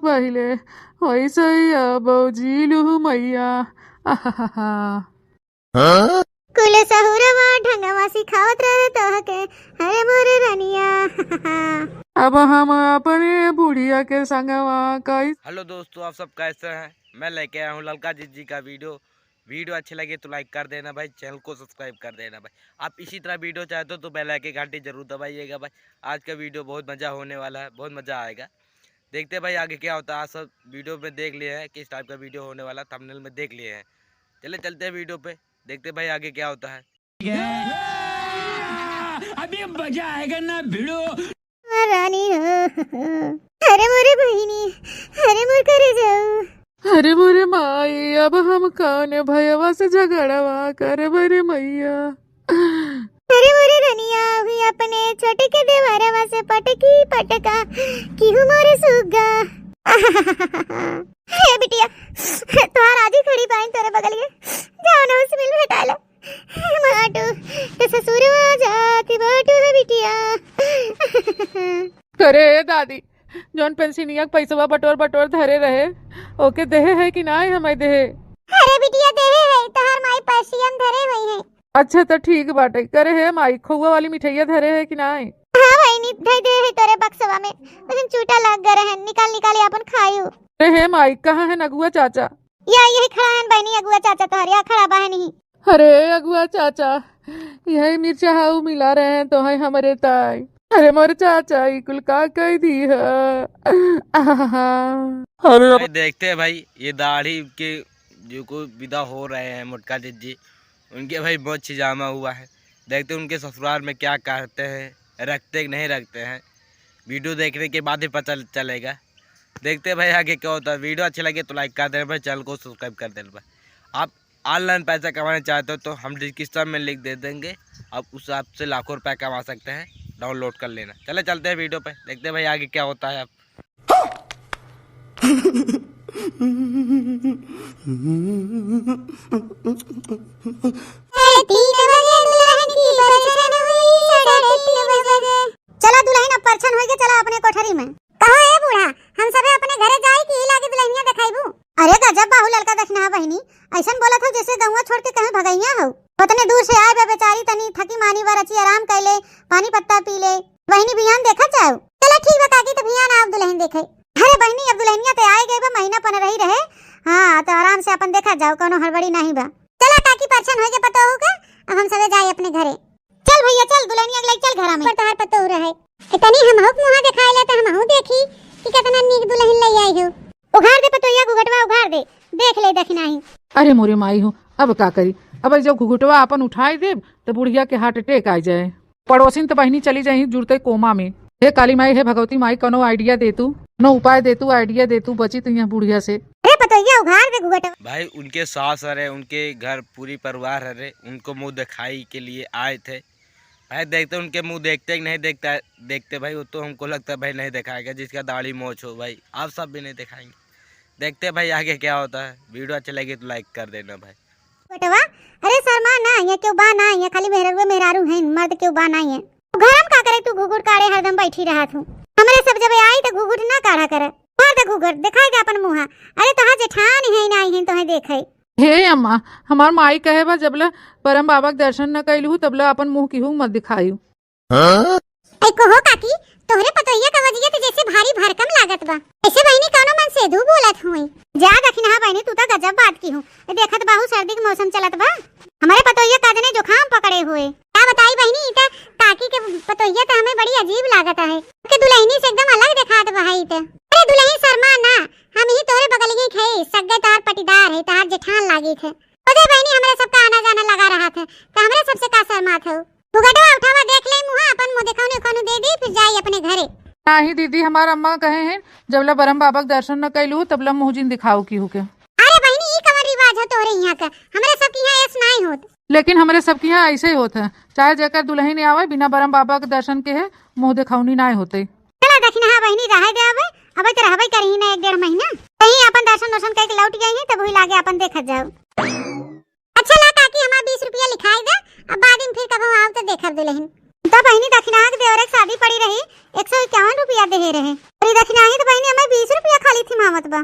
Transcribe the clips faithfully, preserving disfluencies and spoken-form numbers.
पहिले वैसे ही अब जी लू मैया। आहाहा। हाँ? कुल सहुरवा ढंगवा सिखावत रहे तोहके, अरे मोरे रनिया। अब हम अपने बुढ़िया के संगवा कई Hello दोस्तों, आप सब कैसे हैं? मैं लेके आया हूँ ललका जिज्जी का video। Video अच्छी लगे तो like कर देना भाई, channel को subscribe कर देना भाई। आप इसी तरह video चाहते हो तो bell icon घंटी जरूर दबाइएगा भाई। आज का video बहुत मज़ा होने वाला है, बहुत मज़ा आएगा। देखते हैं भाई आगे क्या होता है। आज सब video में देख लिए हैं किस type का video होने वाला, thumbnail में देख लिए हैं। चले चलते हैं video पे, देखते हैं भाई आगे क्या होता है। अभी मजा आएगा ना भिड़ो। रानी हो, अरे मोरे बहिनी, अरे मोर करे जाऊ। अरे मोरे माई, अब हम कौन भयवा से झगड़वा करब रे मैया। अरे मोरे रनिया, हुई अपने छोटे के देवरवा से पटकी पटका, किहू मोरे सुग्गा। हे बिटिया, तोहार आजी खड़ी बाइन तोरे बगल के, जाओ ना उससे मिल भेटा लो। माटू, तो ससुरवा जाति बाटू है बिटिया। अरे दादी, जौन पेंसिनिया के पैसवा बटोर बटोर धरे रहे, ओके देहे है कि नाय हमें देहे? अरे बिटिया देहे है, तोहार माई पैसियन धरे हुई है। अच्छा त ठीक बाटे। करे हे माई, खोआ वाली मिठाइया धरे है कि नाय? हाँ बहिनी, धई दे है तोरे बक्सवा में, लेकिन चूटा लग गए रहे, निकाल निकाल अपन खायू। अरे हे माई, कहाँ है अगुआ चाचा? या यही खड़ा है बहिनी, अगुआ चाचा तोहरे यहाँ खड़ा बा है नहीं। अरे अगुआ चाचा, यही मिर्चा हाउ मिला रहे हैं तो है हमारे ताई। अरे मोर चाचा, ई कुल का कह दी है? आहा। अरे भाई, देखते हैं भाई, ये दाढ़ी के जो कोई विदा हो रहे हैं मोटका जिज्जी, उनके भाई मोछ जामा हुआ है। देखते हैं उनके ससुराल में क्या करते हैं, रखते कि नहीं रखते हैं। Video देखने के बाद ही पता चलेगा। देखते हैं भाई आगे क्या होता है। Video अच्छे लगे तो like कर देना भाई, channel को subscribe कर देना भाई। आप online पैसा कमाना चाहते हो तो हम description में link दे देंगे, आप उस app से लाखों रुपया कमा सकते हैं, download कर लेना। चले चलते हैं video पे, देखते हैं भाई आगे क्या होता है। अब तीन बजे दुल्हन की परछन हुई, साढ़े तीन बजे। चला दुल्हन, अब परछन होइगे, चला अपने कोठरी में। कहो ए बूढ़ा, हम सबे अपने घरे जाई कि ई लागे दुल्हनिया देखाइबू? अरे गजब बाहु ललका दखिनहा बहिनी, अइसन बोलत हो जैसे गौवा छोड़ के कहीं भगइया हो। ओतने दूर से आए बा बेचारी, तनी थकी मानी बा, रची आराम कैले, पानी पत्ता पी ले। बहिनी बिहान देखत जाओ। चला ठीक बा काकी, त बिहान आव दुल्हन देखे। अरे बहिनी, अब दुल्हनिया त आए गए बा, महीना पन्द्रह ही रहे। हाँ, त आराम से अपन देखत जाओ, कौनो हड़बड़ी नहीं बा। चला काकी, परछन होइगे पतोहू के, अब हम सबे जाए अपने घरे। चल भैया चल, दुल्हनिया के लेके चल घरा में। पर तोहार पतोहू रहे। ए, तनी हमहू के मुँहा देखाए ले त हमहू देखी कि केतना नीक दुल्हन ले आई हो। उघार दे पतोहिया घुघटवा, उघार दे, देख ले दखिनही। अरे मोरे माई हो, अब का करी? अब जब घुघटवा आपन उठाई देब त बुढ़िया के heart attack आ जाए। पड़ोसिन त बहिनी चली जाई जुड़ते कोमा में। हे काली माई, हे भगवती माई, कौनो idea दे तू, कौनो उपाय दे तू, idea दे तू, बची तू यहाँ बुढ़िया से। अरे पतोहिया उघार दे घुघटवा। भाई उनके सास रहे, उनके घर पूरी परिवार रहे, उनको मुँह दिखाई के लिए आए थे। भाई देखते उनके मुँह देखते कि नहीं देखता, देखते भाई, वो तो हमको लगता है भाई नहीं दिखाएगा, जिसका दाढ़ी मोछ हो भाई, आप सब भी नहीं दिखाएंगे। देखते भाई आगे क्या होता है। Video अच्छी लगी तो like कर देना भाई। बेटवा, अरे शर्मा ना, यहाँ क्यों बा ना, यहाँ खाली मेहरारू मेहरारू हैं, मर्द क्यों बा ना है। घर में का करे तू घुघुट काढ़े हरदम बैठी रहत हूँ। हमरे सब जब आई तो घुघुट ना काढ़ा करे। मार दे घुघुट, दिखाई दे अपन मुँहा। अरे तोहार जेठान है ना आई हैं तोहे देखे। हे अम्मा, हमार माई कहे बा, जबले बरम बाबा के दर्शन न कइलू, तबले आपन मुँह केहू मत दिखायू। हाँ? ऐ कहो काकी, तोहरे पतोहिया का वजियत जैसे भारी भरकम लागत बा। ऐसे बहिनी कौनो मन सेधू बोलत हुई। जा दखिनहा बहिनी, तू तो गजब बात किहू। ए देखत बाहू सर्दी के मौसम चलत बा। हमरे पतोहिया का जने जुखाम पकड़े हुए। का बताई बहिनी, ई त काकी के पतोहिया त हमें बड़ी अजीब लागत है। के दुल्हनी से एकदम अलग देखात बा है ई त। अरे दुल्हन शर्मा ना, हम ही तोहरे बगलिए खे, सग्गे तोहार पटीदार है, तोहार जेठान लागी थे। ओ दे बहिनी, हमरे सबका आना जाना लगा रहा थे, त हमरे सबसे का शर्मात हो? घुघटवा उठावा, देख ले मुँहा, अपन मुँह देखौनी उखौनी दे दी, फिर जाई अपने घरे। नाही दीदी, हमार अम्मा कहे हैं, जबले बरम बाबा के दर्शन न कैलू, तबले मुँह जिन दिखाओ केहू के। अरे बहिनी, ई कवन रिवाज हो तोहरे यहाँ के? हमरे सब के यहाँ ऐस नाई होत। लेकिन हमरे सब के यहाँ ऐसे ही होत है, चाहे जेकर दुल्हन आवे, बिना बरम बाबा के दर्शन के है, मुँह देखौनी नाई होते। चला दखिनहा बहिनी, रहे दे अबे, अबे तो रहबे करी ना एक डेढ़ महीना। कहीं अपन दर्शन वर्शन करके लौट गई है, तब वही लागे अपन देखत जाओ। अच्छा ला काकी, हमार बीस रुपया लिखाई दे, अब बाद में फिर कबहू आओ तो देखब दुल्हन। तब बहिनी दखिनहा के देवरे के शादी पड़ी रही, एक सौ इक्यावन रुपया देहे रहे। अरे दखिनहा ही तो बहिनी हमें बीस रुपया खाली थी। मत बा।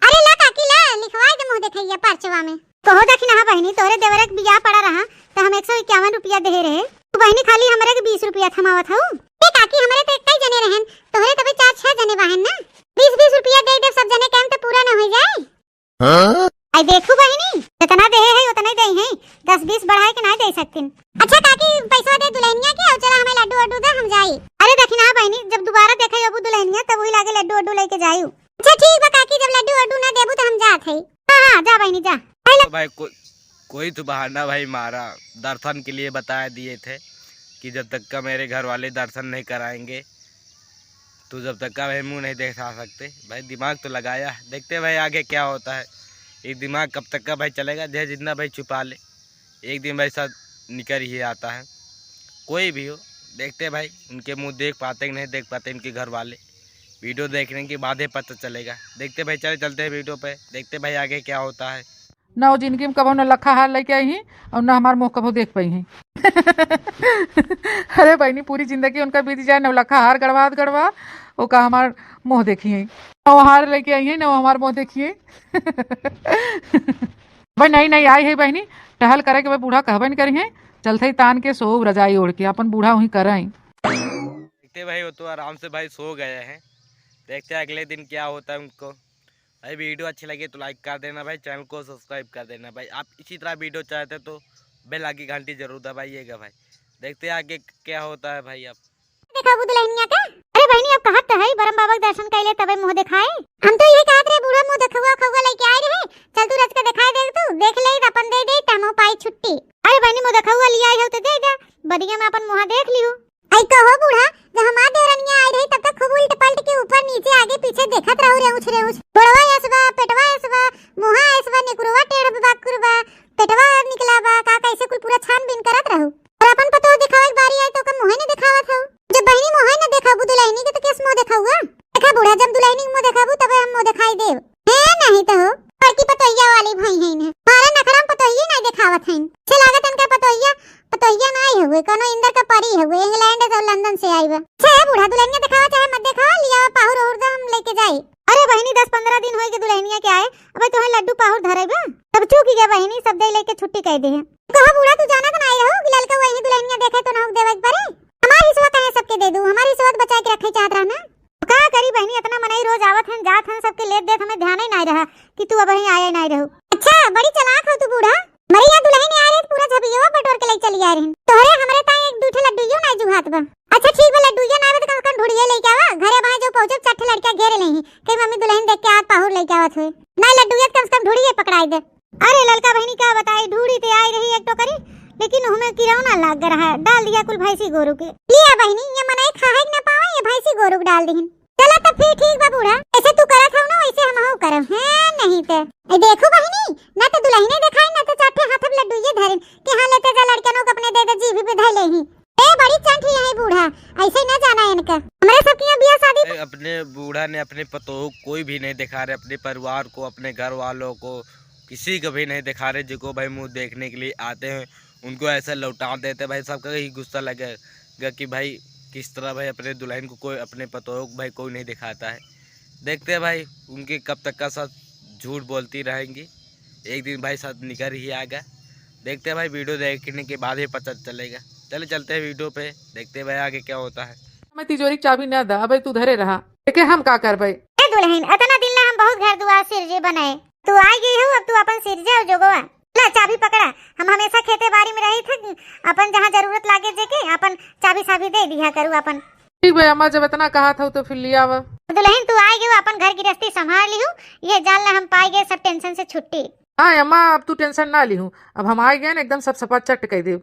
अरे ला काकी ला, लिखवाए दे मुँह देखइया पर्चवा में। कहो दखिनहा बहिनी, तोहरे देवरे के बियाह पड़ा रहा, त हम एक सौ इक्यावन रुपया देहे रहे। तू बहिनी खाली हमरे के बीस रुपया थमावत हऊ। ए काकी, हमरे त एक्कै जने रहन, तोहरे तबे चार छह जने बाहन ना। बीस बीस रुपया दे दे, सब जने काम त पूरा न होइ जाए। हाँ? आई देखू बहिनी, जितना देहे है उतने दे हैं, दस बीस बढ़ाए के नाहीं दे सकतिन। अच्छा काकी, पैसा दे दुल्हनिया के, और चला हमें लड्डू वड्डू दे, हम जाई। अरे दखिनहा बहिनी, जब दोबारा देखे अबू दुल्हनिया तब वही लागे लड्डू वड्डू लेके जायू। अच्छा ठीक बा काकी, जब लड्डू वड्डू ना देबू तो हम जात हई। हाँ हाँ, जा बहिनी जा। तो भाई को, कोई तो बहाना भाई मारा, दर्शन के लिए बताए दिए थे कि जब तक का मेरे घर वाले दर्शन नहीं कराएंगे तो जब तक का भाई मुँह नहीं दिखा सकते। भाई दिमाग तो लगाया, देखते भाई आगे क्या होता है। ये दिमाग कब तक का भाई चलेगा, चाहे जितना भाई छुपा ले, एक दिन भाई सब निकल ही आता है। कोई भी हो, देखते भाई उनके मुँह देख पाते कि नहीं देख पाते इनके घर वाले। वीडियो देखने के बाद ही पता चलेगा। देखते भाई, चले चलते हैं वीडियो पे, देखते भाई आगे क्या होता है। ना वो जिंदगी में कबो नौलखा हार लेके आई हैं और ना हमार मुँह कबो देख पाई हैं। अरे बहिनी, पूरी जिंदगी उनका बीत जाए नौलखा हार गड़वात गड़वा, ओका हमार मुँह देखी हैं। ना वो हार लेके आई हैं, ना वो हमार मुँह देखी हैं। भाई नहीं नहीं, आई है बहिनी, टहल करे के भाई बूढ़ा कहबे न करी हैं, चलते ही तान के सोव रजाई ओढ़ के, अपन बूढ़ा वहीं करें। देखते भाई, वो तो आराम से भाई सो गए हैं, देखते हैं अगले दिन क्या होता है उनको। भाई वीडियो अच्छी लगे तो लाइक कर देना भाई, चैनल को सब्सक्राइब कर देना भाई। आप इसी तरह वीडियो चाहते तो बेल आइकन घंटी जरूर दबाइएगा भाई। देखते हैं आगे क्या होता है भाई। अब देखा वो दुल्हनिया का। अरे बहिनी, अब कहत तो है बरम बाबा के दर्शन कैले तबे मुँह देखाए। हम तो ये कहत रहे बूढ़ा मुँह देखुआ खउआ लेके आए रहे, चल तू रच के देखाए दे, तू देख ले अपन दे दे, तमो पाई छुट्टी। अरे बहिनी, मुँह देखुआ लिया हो तो दे दे, बदिया में अपन मुँह देख लियो। आई कहो बूढ़ा, जब हमार देवरनिया आई रही तब तक खूब उल्ट पलट के ऊपर नीचे आगे पीछे देखत रहू रेउछ रेउछ। गोड़वा ऐस बा, पेटवा ऐस बा, मुँहा ऐस बा, निकुरवा टेढ़ बाकुर बा, पेटवा निकला बा, का कैसे कुल पूरा छानबीन करत रहू। और अपन पतोह दिखावे के बारी आई तो ओकर मुँहे न दिखावत हऊ। जब बहिनी मुँहे न देखाबू दुल्हनी के तो केस मुँह देखाउआ? देखा बूढ़ा, जब दुल्हनी के मुँह देखाबू तबे हम मुँह देखाई देब। हे नहीं तो हो, बड़की पतोहिया वाली भई हैं इन्हें। हमारा नखरा में पतोहिए नहीं देखावत हैं। छे लागत इनका पतोहिया पतोहिया नाई हउए, कउनो इंदर का परी हउए, इंग्लैंड से, लंदन से आई बा। छे बूढ़ा, दुल्हनिया देखावा चाहे मत देखावा, लियावा पाहुर ओहुर दे, हम लेके जाई। अरे बहिनी, दस पन्द्रह दिन होई के दुल्हनिया के आए, अबे तोहे लड्डू पाहुर धरे बा। तब चूक गया बहिनी, सब दे लेके छुट्टी कह दे। कहो बूढ़ा, तू जानत नाई रहो कि ललका वही दुल्हनिया देखे तो ना देवे के परे। हमार हिस्सा कहे सबके दे दू, हमार हिस्सा बचा के रखे चाहत रहा ना। का करी बहिनी, इतना मनई रोज आवत हन जात हन, सबके लेत देत हमें ध्यान ही नाई रहा कि तू अबहीं आए नाई रहू। अच्छा, बड़ी चालाक हो तू बूढ़ा। हमरे यहाँ दुल्हन आ रहे, पूरा झबियवा बटोर के ले चली आ रही। तोहरे हमरे ताई एक दू ठे लड्डूयो नाई जुहात बा। अच्छा ठीक बा, लड्डूयो ना आवे तो कम से कम ढूढ़िए लेके आवा। घरे बाहें जो पहुँचब, चार ठे लड़कियाँ घेरे लेही, कहीं मम्मी दुल्हन देख के आवत पाहुर लेके आवत हुए। ना लड्डूयो तो कम से कम ढूढ़िए पकड़ाई दे। अरे ललका बहिनी का बताई, ढूढ़ी ते आई रही एक टोकरी, लेकिन हमें किरौना लाग रहा है, डाल दिया कुल भैंसी गोरू के। लिया बहिनी, ये मनई खाए के ना पावे, ये भैंसी गोरू के डाल दिहिन। चला तब फिर ठीक बा बूढ़ा, जैसे तू करत हऊ ना वैसे हमहू करब। हैं नहीं ते। ए देखू बहिनी, ना तो दुल्हने देखाई, ना तो चार ठे हाथ में लड्डू ये धरिन कि हाँ लेते जा लड़कनों को अपने दे दे, जीभी पे धै लेही। ए बड़ी चंट ही है बूढ़ा, ऐसे ना जाना इनका। हमरे सबके यहाँ बियाह शादी ए, अपने बूढ़ा ने अपने पतोह कोई भी नहीं दिखा रहे, अपने परिवार को, अपने घर वालों को, किसी को भी नहीं दिखा रहे। जिनको भाई मुँह देखने के लिए आते हैं उनको ऐसा लौटा देते भाई, सबका ही गुस्सा लगेगा कि भाई किस तरह भाई अपने दुल्हन को कोई, अपने पतोह को भाई कोई नहीं दिखाता है। देखते हैं भाई उनके कब तक का साथ झूठ बोलती रहेंगी, एक दिन भाई साथ निकल ही आएगा। देखते हैं भाई, वीडियो देखने के बाद ही पता चलेगा। चले चलते हैं वीडियो पे, देखते हैं भाई आगे क्या होता है। हमें तिजोरी के चाबी ना दा, अबे तू धरे रहा, एके हम का करबे? ए दुल्हन, इतना दिन ला हम बहुत घर दुआर सिरजे बनाए, तू आ गई हो, अब तू अपन सिरजे और जोगवा। ला चाबी पकड़ा, हम हमेशा खेते बारी में रही थे, अपन जहाँ जरूरत लागे जेके अपन चाबी साबी दे दिया करू अपन। ठीक भाई अम्मा, जब इतना कहा था तो फिर लिया आवा। दुल्हन तू आ गई, अपन घर गृहस्थी संभाल लिहू, ये जान ला हम पाई गए सब टेंशन से छुट्टी। हाँ अम्मा, अब तू टेंशन ना लिहू, अब हम आ गए ना, एकदम सब सफा चट कह देब।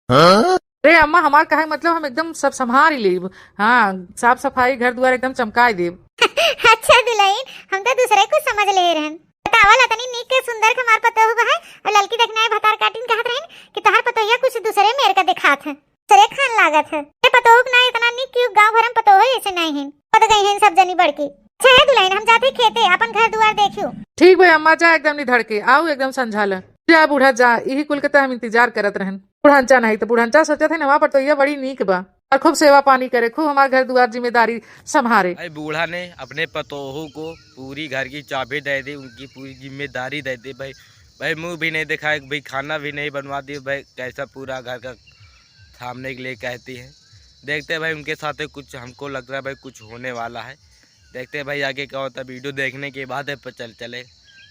हाँ? अरे अम्मा, हमार कहे के मतलब हम एकदम सब संभाल ही लेब। हाँ, साफ सफाई, घर दुआर एकदम चमकाए देब। अच्छा दुल्हन, हम तो दूसरे कुछ समझ ले रहन। बतावल, अतनी नीक के सुंदर के हमार पतोह बा है, और ललकी देखने आए भतार काटिन कहत रहन कि तहार पतोहिया कुछ दूसरे मेर का देखात है, दूसरे खान लागत है। ए पतोह के ना इतना नीक कि गाँव भर में पतोह ऐसे नहीं हैं, पद गई हैं सब जनी बड़की। अच्छा है दुल्हन, हम जाते खेते, अपन घर दुआर देखियो। ठीक भाई अम्मा, जा एकदम निधड़ के, आऊ एकदम संझाल। जा बूढ़ा जा, यही कुल के तो हम इंतजार करत रहन। बुढ़ांचा नहीं तो बुढ़ांचा सोचत है ना, वहाँ पर तो ये बड़ी नीक बा। और खूब सेवा पानी करे, खूब हमार घर दुआर जिम्मेदारी संभारे। भाई बूढ़ा ने अपने पतोहू को पूरी घर की चाबी दे दी, उनकी पूरी जिम्मेदारी दे दी। भाई, भाई मुंह भी नहीं दिखाए, भाई खाना भी नहीं बनवा दी। भाई कैसा पूरा घर का सामने के लिए कहती है। देखते हैं भाई उनके साथ कुछ, हमको लग रहा है भाई कुछ होने वाला है। देखते हैं भाई आगे क्या होता है, वीडियो देखने के बाद है पता चल चले।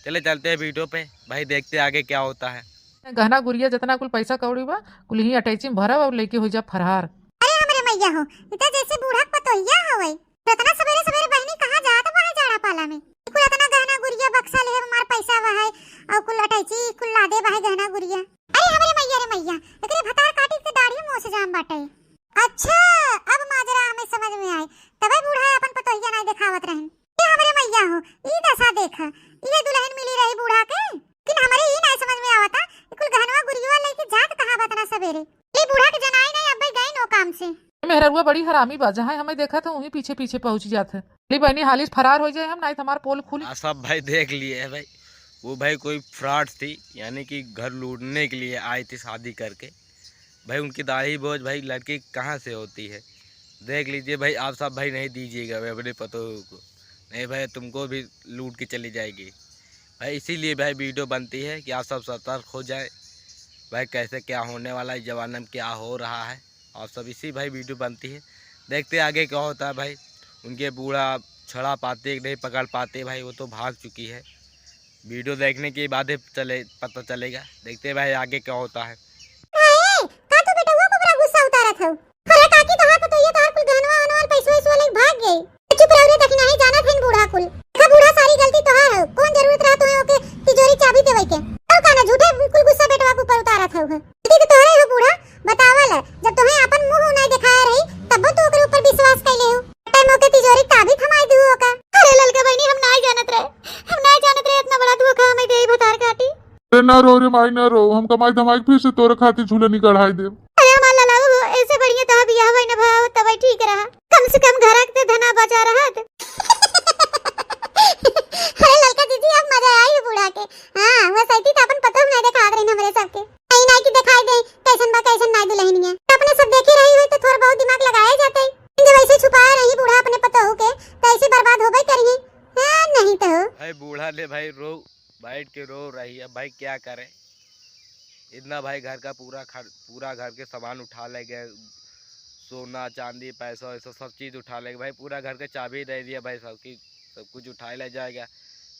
चले चलते हैं वीडियो पे भाई, देखते हैं आगे क्या होता है। गहना गुरिया जितना कुल पैसा कौड़ी बा, कुल ही अटैची में भरब और लेके हो जा फरार। अरे हमरे मैया हो, ई त जैसे बूढ़ा के पतोहिया हवे। तो इतना सवेरे सवेरे बहिनी कहाँ जात बा है जाड़ा पाला में? कुल इतना गहना गुरिया बक्सा लेहे हमार पैसा बा है, और कुल अटैची कुल लादे बा है गहना गुरिया। अरे हमरे मैया रे मैया, एकरे भतार काटी के दाढ़ी मोछ जाम बाटे। अच्छा, अब माजरा हमें समझ में आई, तबे बूढ़ा अपन पतोहिया नाई देखावत रहन। ए हमरे मैया हो, ई दशा देख, इहे दुल्हन मिली रही बूढ़ा के। लेकिन हमरे ई नाई समझ में आवता, ई कुल गहनवा गुरियवा लेके जात कहाँ बा इतना सवेरे? ई बूढ़ा के जनाई नाई, अब्बे गई नो काम से। मेहररुआ बड़ी हरामी बा, जहाँ हमें देखा था वहीं पीछे पीछे पहुँच जात है। ली बहनी हाली से फरार हो जाए हम, नाई तो हमार पोल खुली। आ सब भाई देख लिए है भाई, वो भाई कोई फ्रॉड थी, यानी कि घर लूटने के लिए आई थी शादी करके। भाई उनकी दाढ़ी बोझ भाई लड़की कहाँ से होती है? देख लीजिए भाई, आप सब भाई नहीं दीजिएगा भाई अपने पतोह को, नहीं भाई तुमको भी लूट के चली जाएगी। भाई इसीलिए भाई वीडियो बनती है कि आप सब सतर्क हो जाए भाई, कैसे क्या होने वाला है, जमाने में क्या हो रहा है, आप सब इसी भाई वीडियो बनती है। देखते आगे क्या होता है भाई, उनके बूढ़ा छड़ा पाते कि नहीं पकड़ पाते भाई, वो तो भाग चुकी है। वीडियो देखने के बाद ही चले, पता चलेगा। देखते हैं भाई आगे क्या होता है। काहे? का तू बेटवा को बड़ा गुस्सा उतारत हऊ? अरे काकी, तोहार पतोहिया तोहार कुल गहनवा वहनवा पैसवा वैसवा लेके भाग गई। चुप रहो रे, देखी नहीं जानत हन बूढ़ा कुल। देखा बूढ़ा, सारी गलती तोहार है, कौन जरूरत रहा तुम्हें ओके तिजोरी चाबी देवे के? और का ना झूठे कुल गुस्सा बेटवा के ऊपर उतारत हऊ है। गलती तो तोहरे हो बूढ़ा, बतावल है, जब तुम्हें अपन मुंह नहीं दिखाया रही, तब तो ओकरे ऊपर विश्वास कैले हो। टाइम ओके तिजोरी चाबी थमाई दू ओका। अरे ललका बहनी, हम ना जानत रहे, हम ना जानत रहे इतना बड़ा धोखा हमें दे भतार काटी। अरे ना रो रे माई, ना रो, हम कमाई धमाई के फिर से तोरे खातिर झूलनी कढ़ाई देब। अरे हमार ललाऊ हो, ऐसे बढ़िया तोहार बियाह भई न भवा, तबे ठीक रहा, कम से कम घर के धना बचा रहत। अरे ललका जीजी, अब मजा आई बूढ़ा के। हाँ, वो सैती तो अपन पतोह नहीं देखात रही हमरे सबके। नहीं, नहीं कि दिखाई दे, कैसन बा, कैसन नाई दुल्हनिया। अपने सब देखी रही हुई तो थोड़ा बहुत दिमाग लगाए जाते। जब ऐसे छुपाए रही बूढ़ा अपने पतोह के, तो ऐसे बर्बाद होबे करिए। हाँ, नहीं तो। भाई बूढ़ा ले भाई रो, बैठ के रो रही है भाई, क्या करे? इतना भाई घर का पूरा खर-, पूरा घर के सामान उठा ले गए, सोना, चांदी, पैसा वैसा सब चीज उठा ले गए भाई, पूरा घर के चाबी दे दिया भाई, सबकी, सब कुछ उठा ले जाएगा।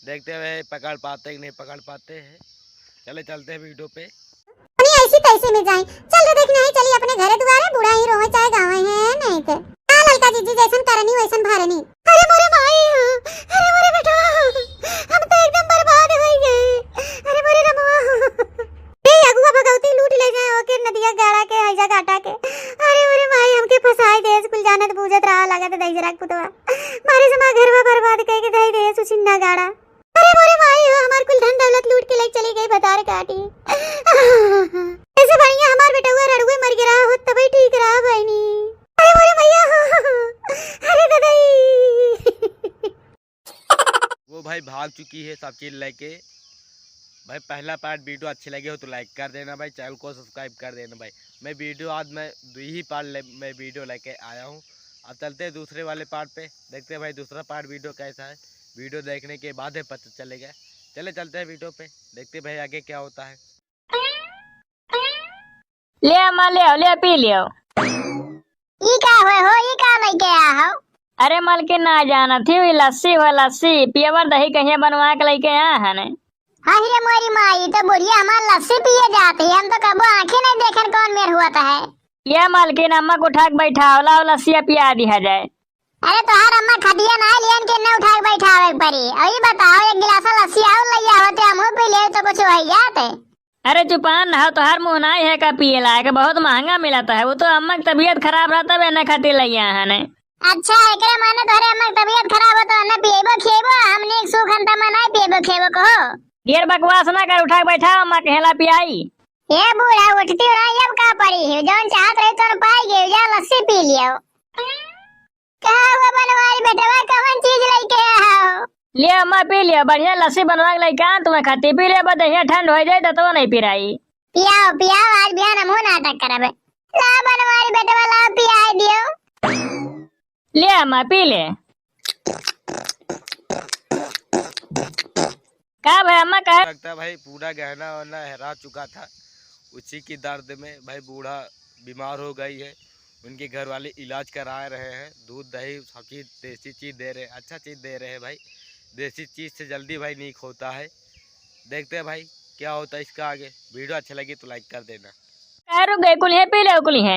देखते हैं भाई पकड़ पाते हैं कि नहीं पकड़ पाते हैं। चले चलते हैं वीडियो पे। अपनी ऐसी तैसी में जाए, चल रे देख नहीं चली अपने घरे दुआरे, बूढ़ा ही रोवे चाहे गावे है नहीं तो। हाँ ललका जीजी, जैसन करनी वैसन भरनी। अरे मोरे माई हो, अरे मोरे बेटवा हो, हम तो एकदम बर्बाद हो गए। अरे मोरे रमवा हो। ए अगुआ भगवती लूट ले जाए ओके नदिया गाड़ा के हैजा काटा के। अरे मोरे माई, हमके फंसाई देस, कुल जानत बूझत रहा लागत दहिजरा के पुतवा। मारे से माँ घरवा बर्बाद कह के दही देस उछिन्ना गाड़ा। अरे मोरे माई हो, हमार कुल धन दौलत लूट के ले चली गई भतार काटी। ऐसे बढ़िया हमार बेटवा रड़ुए मर गिरा हो तबे ठीक रहा बहनी। अरे मोरे मैया हो, अरे ददई। वो भाई भाग चुकी है सब चीज लेके। भाई पहला पार्ट वीडियो अच्छी लगी हो तो लाइक कर देना भाई, चैनल को सब्सक्राइब कर देना भाई। मैं वीडियो आज मैं दो ही पार्ट ले, मैं वीडियो लेके आया हूँ। अब चलते हैं दूसरे वाले पार्ट पे, देखते हैं भाई दूसरा पार्ट वीडियो कैसा है। वीडियो देखने के बाद ही पता चलेगा। चले चलते हैं वीडियो पे, देखते हैं भाई आगे क्या होता है। ले अम्मा, ले आओ, ले पी ले आओ। ई का होय हो, ई का लेके आ हो? अरे मलकिन, ना जानत ही, ई लस्सी हो, लस्सी। पियबर दही कहिए बनवा के लेके आ हने। हाँ रे मोरी माई, तो बुढ़िया हमार लस्सी पिए जात है, हम तो कबो आँखें नहीं देखन कौन मेर हुआ था है। ये मलकिन, अम्मा को उठा के बैठाओ, लाओ लस्सिया पिया दिया जाए। अरे तोहार अम्मा खटिया ना लियन के न उठा के बैठावे के पड़ी। और ये बताओ, एक गिलास लस्सी और ले आओ, तो हमहू पी ले तो कुछ हो जाते। अरे चुपान ना हो, तोहार मुँह नाई है का पिए लायक, बहुत महंगा मिलत है। वो तो अम्मा की तबीयत खराब रहता बे, ना खातिर लइया हने। अच्छा, एकरे माने तोहरे अम्मा की तबीयत खराब हो तो ना पिएबो खिएबो, हमने एक सूखन तमा ना पिएबो खिएबो कहो। ढेर बकवास ना कर, उठा के बैठा अम्मा के हेला पियाई। ए बूढ़ा, उठती रही, अब का पड़ी है, जौन चाहत रही तो पाई गई, जा लस्सी पी लियो। का हुआ बनवारी बेटवा, कवन चीज लेके आओ? ले अम्मा पी लियो, बढ़िया लस्सी बनवा के लेके आ तुम्हें खातिर, पी लियो, बस दहिया ठंड हो जाए, दतवा नहीं पिराई। पियाओ, पियाओ, आज बिहान हमहू नाटक करबे। ला बनवारी बेटवा, ला पियाई दियो। ले अम्मा, पी ले। का भाई अम्मा, कहे? लगता है भाई, पूरा गहना वहना हेरा चुका था, उसी की दर्द में भाई बूढ़ा बीमार हो गई है। उनके घर वाले इलाज करा रहे हैं, दूध दही सब चीज देसी चीज दे रहे हैं, अच्छा चीज दे रहे हैं भाई। देसी चीज से जल्दी भाई नीक होता है। देखते हैं भाई क्या होता है इसका आगे। वीडियो अच्छा लगी तो like कर देना। का रुक गए, कुलिहे पी ले, कुलिहे।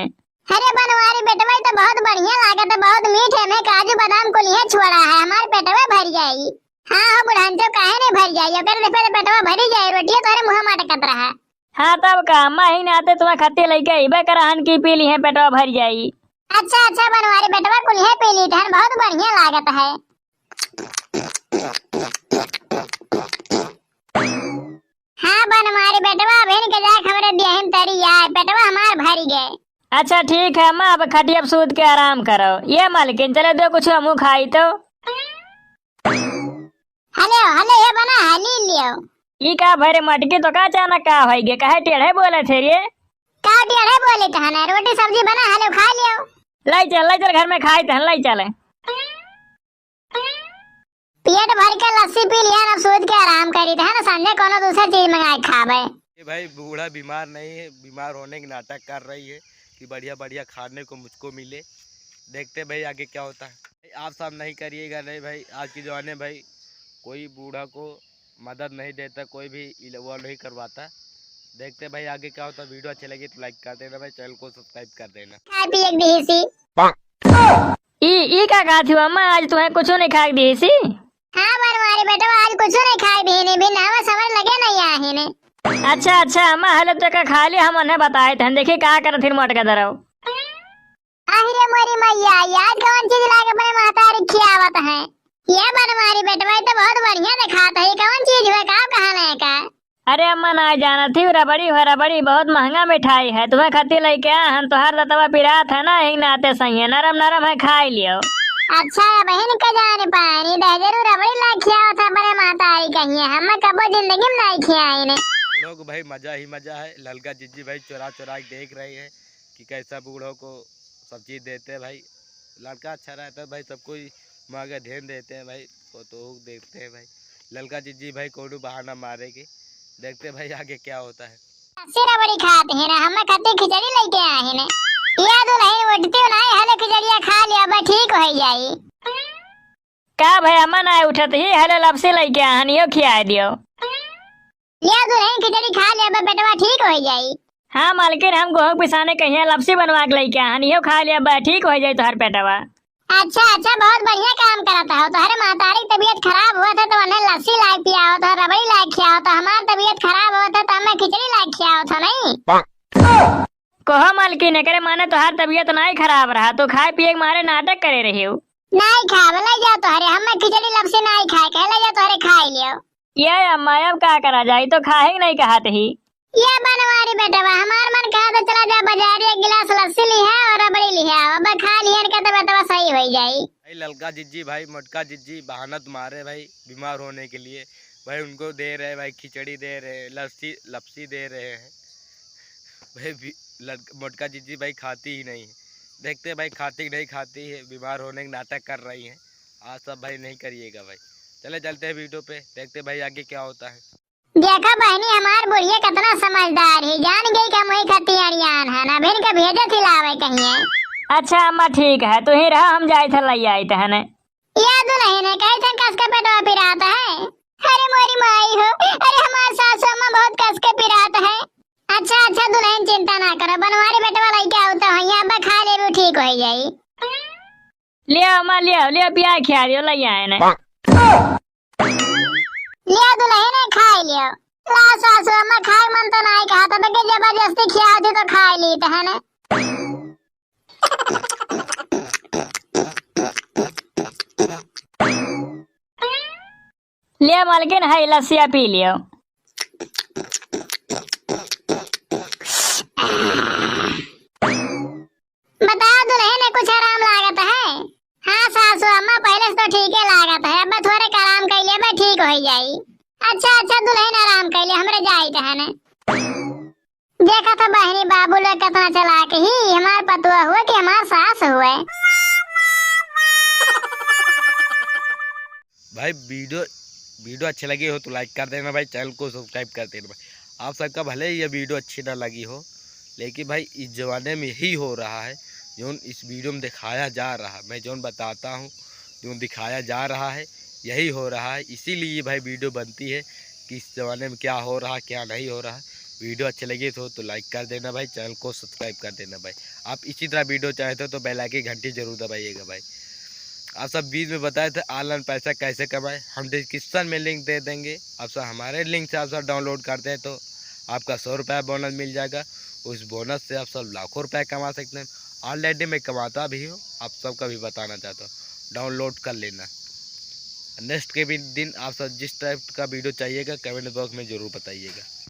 अरे बनवारी बेटवा, ई तो बहुत बढ़िया लागत है, बहुत मीठ है, एमे काजू बादाम कुलिहे छोड़ा है, हमार पेटवा भर जाई। हाँ हो बुढ़ांचो, काहे नहीं भर जाई, ओकर देखबे तो पेटवा भरी जाई, रोटियो तोहरे मुँह में अटकत रहा। हाँ तब का, अम्मा ही नाते तुम्हें खत्ती लइके अइबे करहन की पी लिहे, पेटवा भर जाई। अच्छा अच्छा बनवारी बेटवा, कुलिहे पी ली तहन, बहुत बढ़िया लागत है। हाँ बनवारी बेटवा, अबहिन के जाके हमरे दियाहिन तरी आए, पेटवा हमार भरी गए। अच्छा ठीक है अम्मा, अब खटिया पे सूत के आराम करो। ये मालकिन, चले दो कुछ हमहू खाई तो। हले हले, ये बना है, ली लियो। ई का भरे मटकी, तो का अचानक का होई गे, काहे टेढ़े बोले थे रे? का टेढ़े बोले थे ना, रोटी सब्जी बना, हले खा लियो। लाई चल, लाई चल, घर में खाई तहन, लाई चल। पेट भर के लस्सी पी लिया, अब सूत के आराम करी, तो है ना, संझे कोनो दूसर चीज मंगाए खाबे। ये भाई बूढ़ा बीमार नहीं है, बीमार होने के नाटक कर रही है कि बढ़िया बढ़िया खाने को मुझको मिले। देखते भाई आगे क्या होता है। आप सब नहीं करिएगा, नहीं भाई, आज के जमाने भाई कोई बूढ़ा को मदद नहीं देता, कोई भी इल-, वो नहीं करवाता। देखते भाई आगे क्या होता है। वीडियो अच्छी लगी तो like कर देना भाई, चैनल को सब्सक्राइब कर देना। खा पिए के देसी। ई, ई का कहत हो अम्मा, आज तुम्हें कुछो नहीं खाए के देसी? हाँ बनवारी बेटवा, आज कुछो नहीं खाए दीने, बिन हमें समझ लगे नहीं आहिने। अच्छा अच्छा अम्मा, हले तो का खा लिया, हम उन्हें बताए थे, देखी का करत फिर मोटका दरव। आहि रे मोरी मैया, ई आज कौन चीज लाके अपने महतारी खियावत है? ये बनवारी बेटवा, ई तो बहुत बढ़िया दिखात है, ई कौन चीज हुए, का कहा नहीं का? अरे अम्मा, नाहीं जानत ही, रबड़ी हो रबड़ी, बहुत महंगा मिठाई है, तुम्हें खत्ती लइके आ हन, तोहार दतवा पिरात है ना, यही नाते सही है, नरम नरम है, खाई लियो। अच्छा, बहिन के जाने पानी दहजरू रबड़ी ला खियावत है, बड़े महतारी कहिए, हमें कबो जिंदगी में नहीं खियाई ने। बूढ़ों को भाई मजा ही मजा है, ललका जिज्जी भाई चोरा चोरा के देख रहे हैं कि कैसा बूढ़ों को सब चीज देते हैं भाई। लड़का अच्छा रहता है भाई, सब कोई माँ का ध्यान देते हैं भाई, वो तो देखते हैं भाई। ललका जिज्जी भाई कोनो बहाना मारेगी, देखते हैं भाई आगे क्या होता है। लस्सी रबड़ी खात है ना, हमें खत्ती खिचड़ी लेके आए हैं ने। या दुल्हन उठती हो ना, हले खिचड़िया खा लिया, अब ठीक हो जाई। का भाई अम्मा ना उठत ही, हले लपसी लेके आए हैं, यो खियाए दियो। लिया दुल्हन खिचड़ी खा लिया, अब पेटवा ठीक हो जाई। हाँ मालकिन, हम गोहूँ पिसाने कहिए लपसी बनवा के लेके आए हैं, यो खा लिया, अब ठीक हो जाई तोहर पेटवा। अच्छा अच्छा, बहुत बढ़िया काम करत हो। तोहरे महतारी की तबीयत खराब हुआ था तो उन्हें लस्सी लाए पियाओ, तो रबड़ी लाए खियाओ, तो हमार तबीयत खराब हुआ था तो हमें खिचड़ी लाए खियाओ था नहीं। कोहो मालकिन, एकरे माने तोहार तबीयत नाई खराब रहा, तो खाए पिए के मारे नाटक करे रही हो। नाई खाब, ले जा तोहरे, हमें खिचड़ी लपसी नाई खाए के, ले जा तोहरे खाए लियो। ये अम्मा, अब का करा जाई, तो खाए के नहीं कहत ही। ये बनवारी बेटवा, हमार मन कहा तो चला जा बाजार, एक गिलास लस्सी लिहा और रबड़ी लिहा, अब खा लिहन के तो बेटवा सही हो जाई। भाई ललका जिज्जी भाई, मोटका जिज्जी बहाना तो मारे भाई बीमार होने के लिए। भाई उनको दे रहे, भाई खिचड़ी दे रहे, लस्सी, लपसी दे रहे हैं। भाई भी-, लड़क-, मोटका जिज्जी भाई खाती ही नहीं है। देखते हैं भाई खाती कि नहीं खाती है, बीमार होने के नाटक कर रही है। आज सब भाई नहीं करिएगा भाई। चले चलते हैं वीडियो पे, देखते हैं भाई आगे क्या होता है। देखा बहनी, हमार बुढ़िया कितना समझदार है, जान गई कि हम वही खतियारियान है ना, अभिन के भेजे थिलावे कहिए। अच्छा अम्मा ठीक है, तू ही रहा, हम जाए थे लई आई तहने। या दुल्हन है, कही थे कस के पेटवा पिरात है। अरे मोरी माई हो, अरे हमार सासू अम्मा बहुत कस के पिरात है। अच्छा अच्छा दुल्हन चिंता ना करो, बनवारी बेटवा लइके आओ तो है, अब खा लेबू ठीक हो जाई। ले आओ माँ, ले आओ, ले आओ, पिया खिया दियो, लई आए ने। ले आओ दुल्हन, खाई लियो। ला सासू अम्मा, खाए मन तो नाई कहा, तब के जबरदस्ती खिया दी तो खाई ली तो है ना। ले मालकिन, है लस्सिया पी लियो। बताओ दुल्हन, कुछ आराम लागत है? हाँ सासू अम्मा, पहले से तो ठीक है लागत है, अब थोड़े का आराम कर ले, अब ठीक हो जाई। अच्छा अच्छा दुल्हन, आराम कर ले, हमरे जाई तहने। देखा तो बहनी बाबू लोग कितना चालाक ही, हमार पतोह हुए कि हमार सास हुए। भाई वीडियो वीडियो अच्छे लगे हो तो लाइक कर देना भाई, चैनल को सब्सक्राइब कर देना भाई। आप सबका भले ये वीडियो अच्छी ना लगी हो, लेकिन भाई इस ज़माने में यही हो रहा है। जो इस वीडियो में दिखाया जा रहा है, मैं जो बताता हूँ, जो दिखाया जा रहा है, यही हो रहा है। इसीलिए ये भाई वीडियो बनती है कि इस ज़माने में क्या हो रहा, क्या नहीं हो रहा। वीडियो अच्छे लगे तो, तो लाइक कर देना भाई, चैनल को सब्सक्राइब कर देना भाई। आप इसी तरह वीडियो चाहते हो तो बेल आइकन घंटी जरूर दबाइएगा भाई। आप सब बीच में बताए थे ऑनलाइन पैसा कैसे कमाए, हम डिस्क्रिप्शन में लिंक दे देंगे। आप सब हमारे लिंक से आप सब डाउनलोड करते हैं तो आपका सौ रुपया बोनस मिल जाएगा। उस बोनस से आप सब लाखों रुपया कमा सकते हैं। ऑलरेडी मैं कमाता भी हूँ, आप सबका भी बताना चाहता हूँ, डाउनलोड कर लेना। नेक्स्ट के भी दिन आप सब जिस टाइप का वीडियो चाहिएगा कमेंट बॉक्स में ज़रूर बताइएगा।